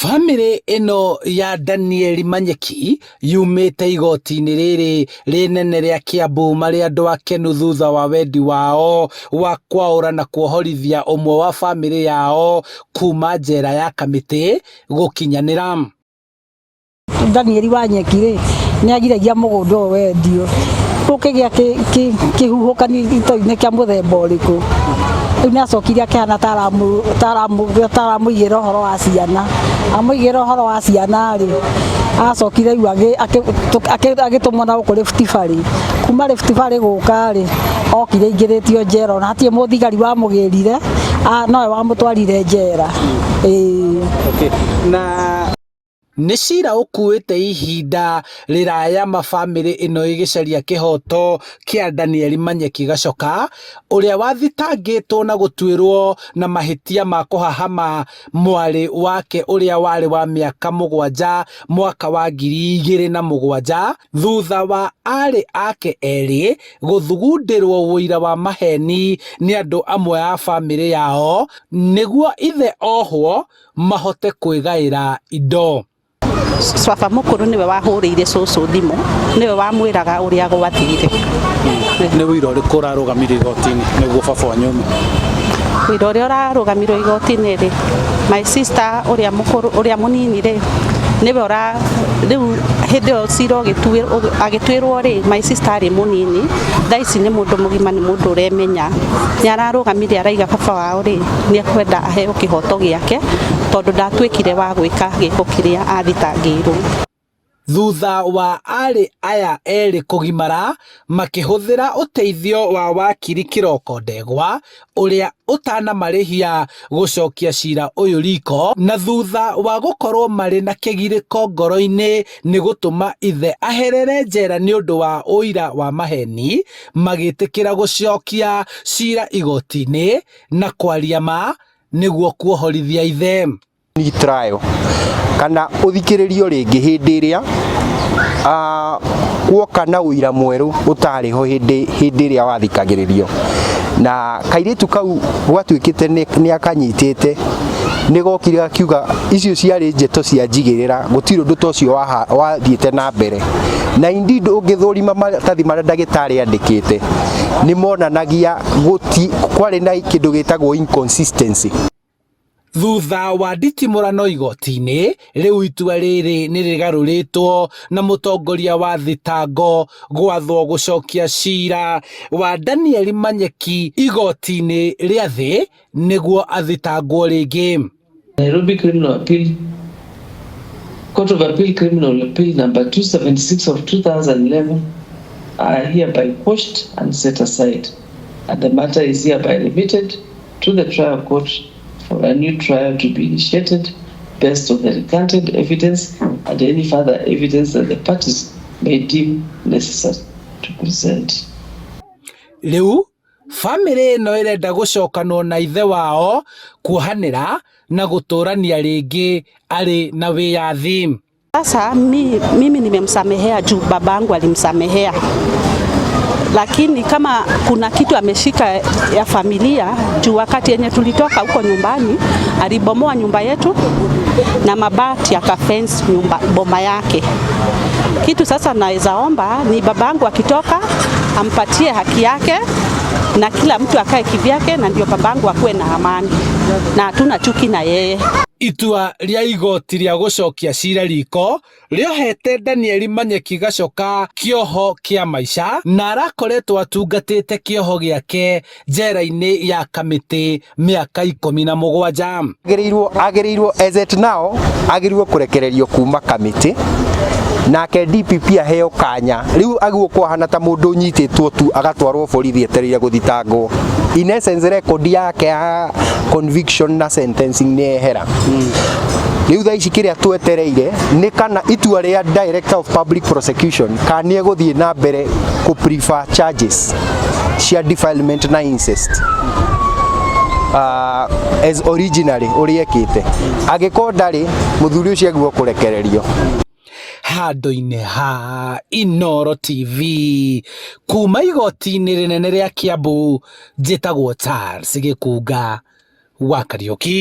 Bamĩrĩ ĩno ya Daniel Manyeki yumĩte igoti-inĩ rĩrĩ rĩnene rĩa Kiambu marĩ andũ akenu thutha wa wendi wao wa kwaũra na kuohorithia ũmwe wa bamĩrĩ yao kuma njera ya Kamĩtĩ gũkinyanĩra. Danieli wa nyeki rĩ nĩ agiragia mũgũnda ũyũ wendio ũkĩgĩa kĩhuhũkanio gĩtoinĩ kĩa mũthemba ũrĩkũ. Rĩu nĩ acokire akĩhana ta aramũigĩra ũhoro wa ciana, amũigĩra ũhoro wa ciana rĩ, acokire rĩu agĩtũmwo na gũkũ Rift Valley. Kuma Rift Valley gũka rĩ, okire aingĩrĩtio njera ona hatirĩ mũthigari wamũgĩrire, nowe wamũtwarire njera. Ĩĩ. Okay. Na Nĩ cira ũkuĩte ihinda rĩraya ma bamĩrĩ ĩno ĩgĩcaria kĩhoto kĩa Daniel Manyeki Gachoka ũrĩa wathitangĩtwo na gũtuĩrwo na mahĩtia ma kũhahama mwarĩ wake ũrĩa warĩ wa mĩaka 7 mwaka wa 2007 thutha wa arĩ ake erĩ gũthugundĩrwo ũira wa maheni nĩ andũ amwe a bamĩrĩ yao nĩguo ithe ohwo mahote kwĩgaĩra indo. Baba mũkũrũ nĩwe wahũrĩire cũcũ thimũ, nĩwe wamwĩraga ũrĩa gwathire. Nĩ ũira ũrĩkũ ũrarũgamire igoti-inĩ nĩguo baba wanyu aume? Ũira ũrĩa ũrarũgamirwo igoti-inĩ rĩ, my sister ũrĩa mũkũrũ, ũrĩa mũnini rĩ, nĩwe ũra, rĩu hĩndĩ ĩyo cira agĩtuĩrwo rĩ, my sister arĩ mũnini, thaa ici nĩ mũndũ mũgima, nĩ mũndũ ũremenya. Nĩ ararũgamire araiga baba wao rĩ, nĩ ekwenda aheo kĩhoto gĩake tondũ ndatuĩkire wa gwĩka gĩko kĩrĩa athitangĩirwo. Thutha wa arĩ aya erĩ kũgimara makĩhũthĩra ũteithio wa wakiri Kĩroko Ndegwa ũrĩa ũtanamarĩhia gũcokia cira ũyũ riko na thutha wa gũkorwo marĩ na kĩgirĩko ngoro-inĩ nĩ gũtũma ithe aherere njera nĩ ũndũ wa ũira wa maheni, magĩtĩkĩra gũcokia cira igoti-inĩ na kwaria ma nĩguo kuohorithia ithe. Ni trial kana ũthikĩrĩrio rĩngĩ hĩndĩ ĩrĩa kuoka na ũira mwerũ ũtarĩ ho hĩndĩ hĩndĩ ĩrĩa wathikagĩrĩrio. Na kairĩtu kau gwatuĩkĩte nĩ akanyitĩte nĩ gokire gakiuga icio ciarĩ njeto cia njigĩrĩra, gũtirĩ ũndũ ta ũcio wathiĩte na mbere. Na indeed ũngĩthũrima maratathi marĩa ndagĩtarĩ andĩkĩte nĩ monanagia kwarĩ na kĩndũ gĩtagwo inconsistency. Thutha wa nditimũrano igoti-inĩ, rĩu itua rĩrĩ nĩ rĩgarũrĩtwo na mũtongoria wa thitango gwathwo gũcokia cira wa Daniel Manyeki igoti-inĩ rĩa thĩ nĩguo athitangwo rĩngĩ. Nairobi Criminal Appeal Court of Appeal Criminal Appeal number 276 of 2011 are hereby quashed and set aside, and the matter is hereby remitted to the trial court for a new trial to be initiated based on the recanted evidence and any further evidence that the parties may deem necessary to present. Rĩu bamĩrĩ ĩno ĩrenda gũcokanwo na ithe wao kuohanĩra na gũtũrania rĩngĩ arĩ na wĩyathi. Sasa mimi nimemsamehea juu babangu alimsamehea, lakini kama kuna kitu ameshika ya familia juu wakati yenye tulitoka huko nyumbani alibomoa nyumba yetu na mabati akafence nyumba boma yake. Kitu sasa naweza omba ni babangu akitoka ampatie haki yake na kila mtu akae kivyake, na ndio babangu akuwe na amani na hatuna chuki na yeye. Itua rĩa igoti rĩa gũcokia cira riko rĩohete Daniel Manyeki Gachoka kĩoho kĩa maica na arakoretwo atungatĩte kĩoho gĩake njera-inĩ ya Kamĩtĩ mĩaka 17. Agĩrĩirwo as at now agĩrĩirwo kũrekererio kuma Kamĩtĩ, nake DPP aheo kanya rĩu agwo kwahana ta mũndũ ũnyitĩtwo tu agatwarwo borithi etereire gũthitangwo. In essence record yake ya conviction na sentencing nĩ yehera. Rĩu thaa ici kĩrĩa twetereire nĩ kana itua rĩa Director of Public Prosecution kana nĩ egũthiĩ na mbere kũ prefer charges cia defilement na incest as originally ũrĩa ekĩte. Angĩkorwo ndarĩ, mũthuri ũcio agĩrĩirwo kũrekererio. Handũ-inĩ ha Inooro TV kuma igoti-inĩ rĩnene rĩa Kiambu, njĩtagwo Charles Gĩkunga wa Kariũki.